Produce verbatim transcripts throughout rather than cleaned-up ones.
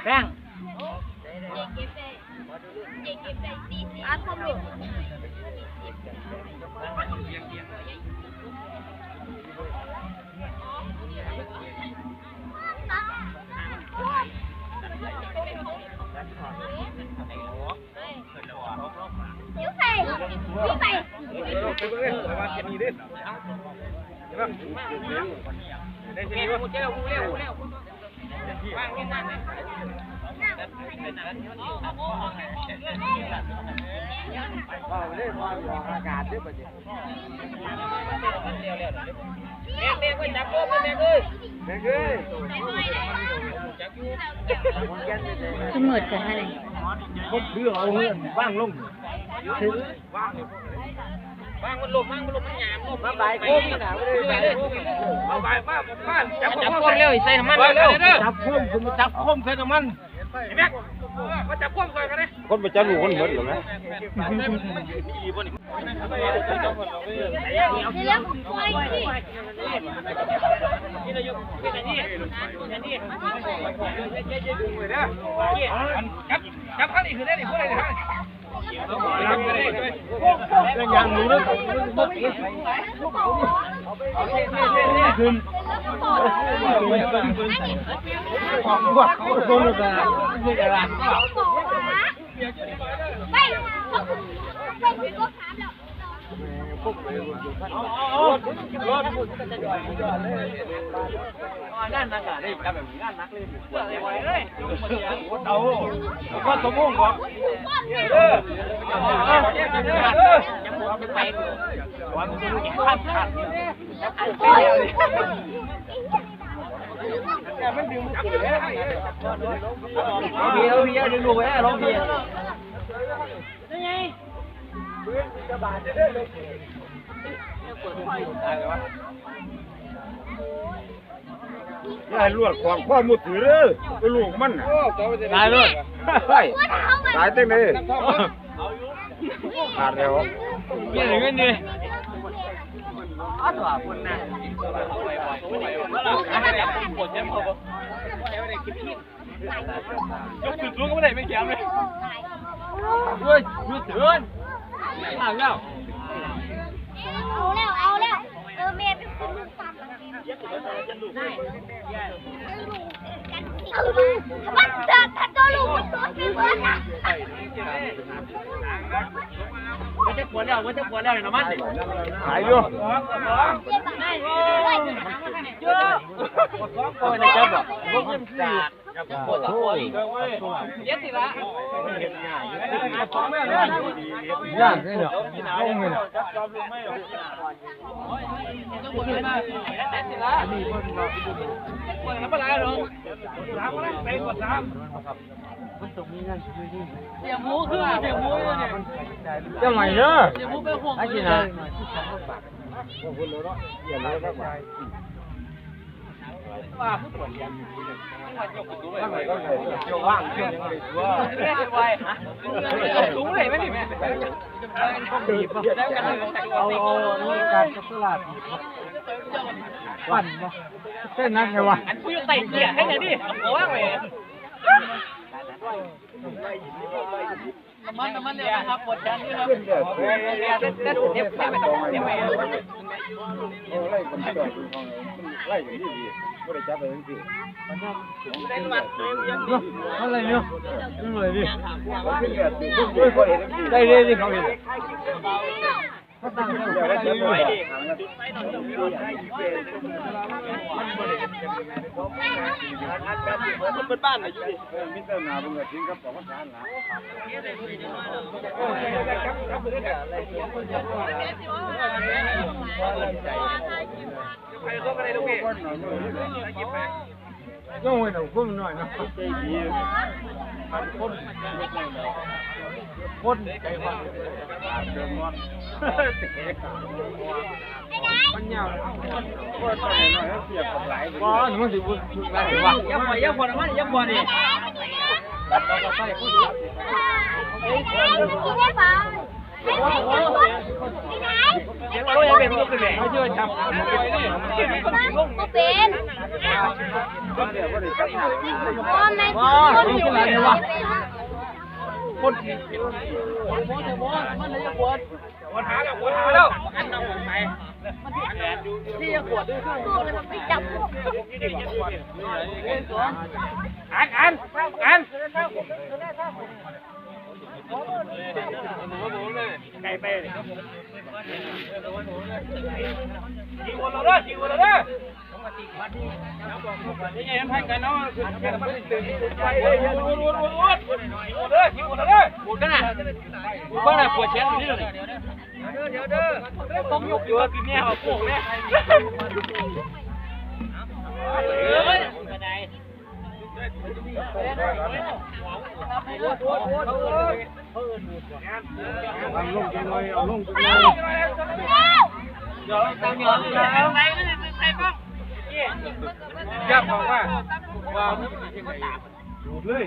แป้ง คือมืดกันแท้เลย คนถือเอาเงินว่างลง ถือ วางมันลง วางมันลง มันหยามลง มาบ่ายโค้งนะ เอาบ่ายมา มา จับโค้งเร็ว ใส่น้ำมันเร็ว จับโค้ง คุณจับโค้งใส่น้ำมัน ไอ้แม็ก มาจับโค้งก่อนกันนะ คนไปจับลูกคนเหมือนกันนะ จับ จับข้างนี้คือได้ดิ พูดอะไรนะ ยังรู้เรื่อง ขึ้น ของพวกเขาโดนเลยนะ นั่นนะ งานหนักเลย เพื่ออะไรวะเอ้ย เอา ก็สมมุติก่อน เออ เออ เออ เออ เบียร์ เบียร์ ดึงลูกไว้ ลองเบียร์ อย่าให้ลวดของพ่อมือถือเด้อ ไปลูกมันน่ะ ตายเลย ตาย ตายจังเลย ขาดแล้ว เงี้ยเงี้ยนี่ ยกขึ้นสูงก็ไม่ได้ ไม่แข็งเลย โอ้ย หยุดเถิน ผ่านแล้ว เอาแล้ว เอาแล้ว เออ แม่เป็นคนลูกตามหลังแม่ มันเดินทันตัวลูกมันตัวไปเบิดนะ มันจะปวดแล้ว มันจะปวดแล้วเนี่ย น้ำมันดิ หายอยู่ เจ็บปะ เยอะ โอ้ย นะจ๊ะ บอก เดี๋ยวสิละ ยากเลยเนาะ ลงเลยเนาะ เดี๋ยวสิละ เสียหมูคือเสียหมูอยู่เนี่ย เจ้าใหม่เด้อ เสียหมูเป็นห่วง ไอ้กินนะ เอา เอา นี่การจับสลากปั่นเนาะ เส้นนั้นไงวะ อันกูอยู่ไต่เกียร์ให้ไงดิ เอาหัวไป น้ำมัน น้ำมันเร็วนะครับ ปวดแขนด้วยครับ เดี๋ยวเดี๋ยวเดี๋ยวเดี๋ยว ไล่กันจอดอยู่ห้อง ไล่กันดีๆ บ่ได้จับไปจังซี่ อะไรเนี่ย เหนื่อยดิ ได้เลยดิเขาเห็น มันเป็นบ้านอายุดิ โอ้ยหนูพูดหน่อยนะ คน คนใจว่า มันยาว บ่หนูมันสิพูด อย่าปล่อย อย่าปล่อย อย่าปล่อยมัน อย่าปล่อยนี่ เดี๋ยวเรายังเป็นลูกเป็นแม่ บ่เป็น บ่แม่น คน ปวดหาแล้ว ปวดหาแล้ว อันเอาออกไป ที่จะปวดด้วย จับ อัน อัน อัน ไกลไปเลย ทีวันละเด้อ ทีวันละเด้อ นี่ไงให้กันเนาะ คือเปลี่ยนมาเป็นตื่น ไปเลย ทีวันละเด้อ ทีวันละเด้อ ปวดกันนะ ปวดบ้างนะ ปวดแขนอยู่นี่เลย เดี๋ยวเด้อ ต้องยกตัวคือแม่เอาพวกแม่ เอาลงจังเลย เอาลงจังเลย เดี๋ยวตั้งยอง อยากบอกว่า ว่า ดูดเลย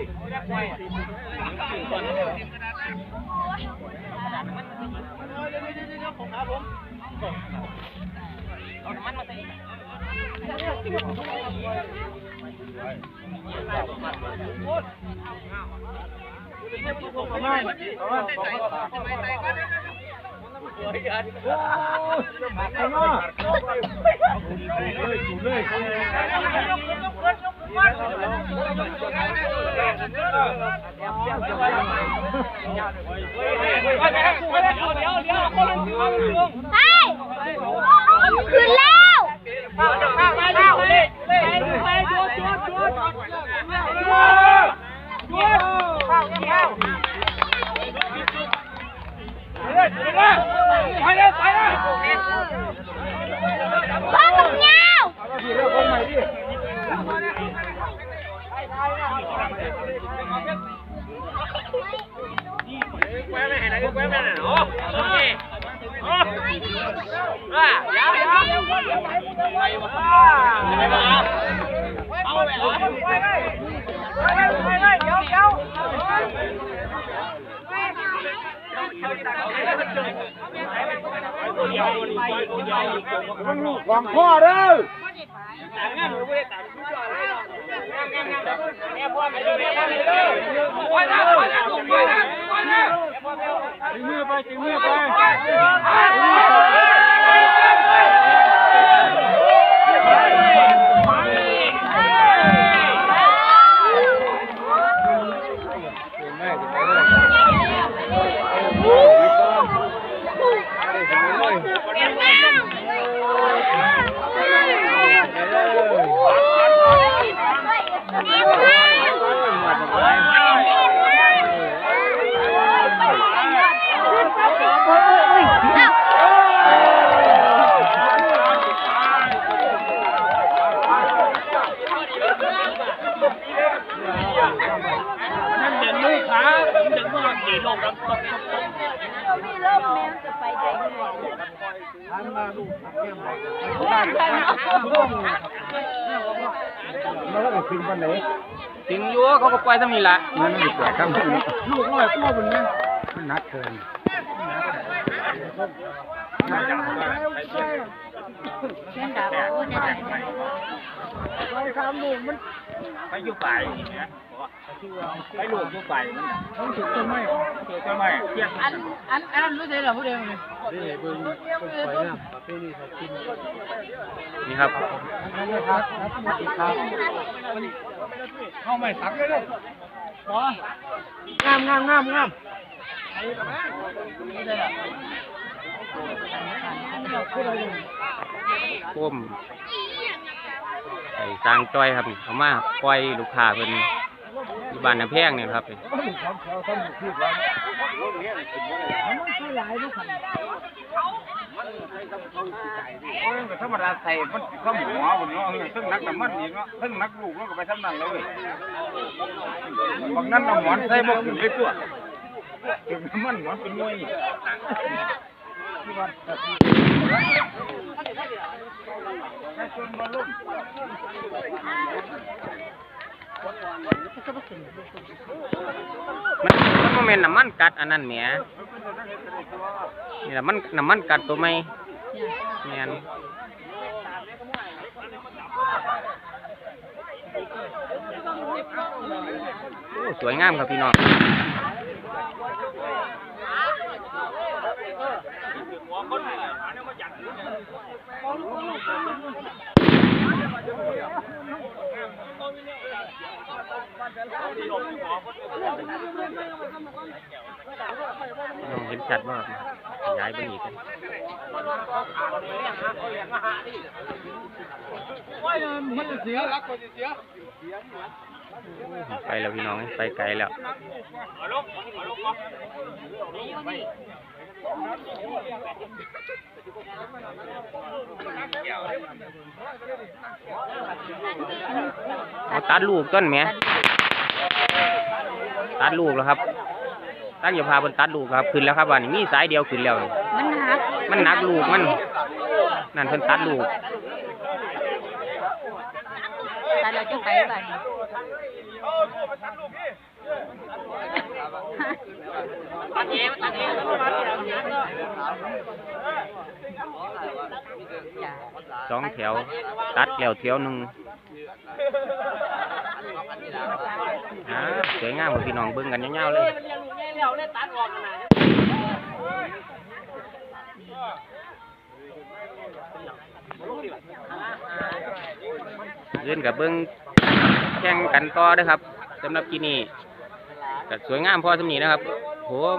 เฮ้ย ขึ้นแล้ว ไปเลย ไปเลย พ่อกับเงา แกว่งไม่ให้ไหน แกว่งไม่ให้ไหน โอ้ โอเค โอ้ อ่ะ เดี๋ยว เดี๋ยว เอาไป เอาไป เดี๋ยว เดี๋ยว หลวงพ่อเด้อ ตีมือไป ตีมือไป มันเดินลูกขา มันเดินลูกขา ขี่ลงครับ มันก็ถึงปันไหน ถึงอยู่ เขาก็ปล่อยทำนี่ละ มันไม่ปล่อยทำนี่ ลูกน้อยตัวมันเนี่ย มันหนักเกิน เส้นดาบโอ้ย ไปทำลูกมัน ไปอยู่ฝ่ายนี่นะ ไปลูกอยู่ฝ่ายมัน ต้องถือต้นไม้ ถือต้นไม้ เทียบ อัน อัน อันนั้นรู้สึกเหรอผู้เดียวนี่ นี่เบิ่งต้นไม้นะ ประเพณีเขากิน นี่ครับ เข้าไม่สักเลยเด้อ งาม งาม งาม งาม โคม ไอ้สร้างจ้อยครับ เอามาปล่อยลูกค้าเพิ่นอยู่บ้านน้ำแพงนี่ครับ มันคือหลายลูกค้า โอ้ย มันก็ธรรมดา ใส่มันข้าวหมูหัวบนเนาะ เออ เทั้งหนักน้ำมันอีกเนาะ เทั้งหนักลูก มันก็ไปทำนั่นเลย บางนั้นน้ำหมอนใส่บ่ขึ้นเลยตัว ถึงน้ำมันหมอนเป็นหน่วย ที่วัด มัน มันบ่แม่นน้ำมันกัดอันนั้นแหม นี่ล่ะมันน้ำมันกัดตัวใหม่ แม่น โอ้ สวยงามครับพี่น้อง น้องเห็นชัดบ่ครับ ขยายไปอีกครับ มันเสียหลัก ไปแล้วพี่น้อง ไปไกลแล้ว เอาตัดลูกต้นแหม ตัดลูกแล้วครับ ตั้งอย่าพาเพิ่นตัดลูกครับ ขึ้นแล้วครับ วันนี้มีสายเดียวขึ้นแล้ว มันหนัก มันหนักลูกมัน นั่นเพิ่นตัดลูก ตัดแล้วจังไปบัดนี้ สองแถว ตัดแล้วแถวหนึ่ง อ่า สวยงามครับพี่น้อง เบิ่งกันยาวๆเลย เดินกับเบิ่งแข่งกันต่อเด้อครับ สำหรับที่นี่ก็สวยงามพอสำนี้นะครับ ผม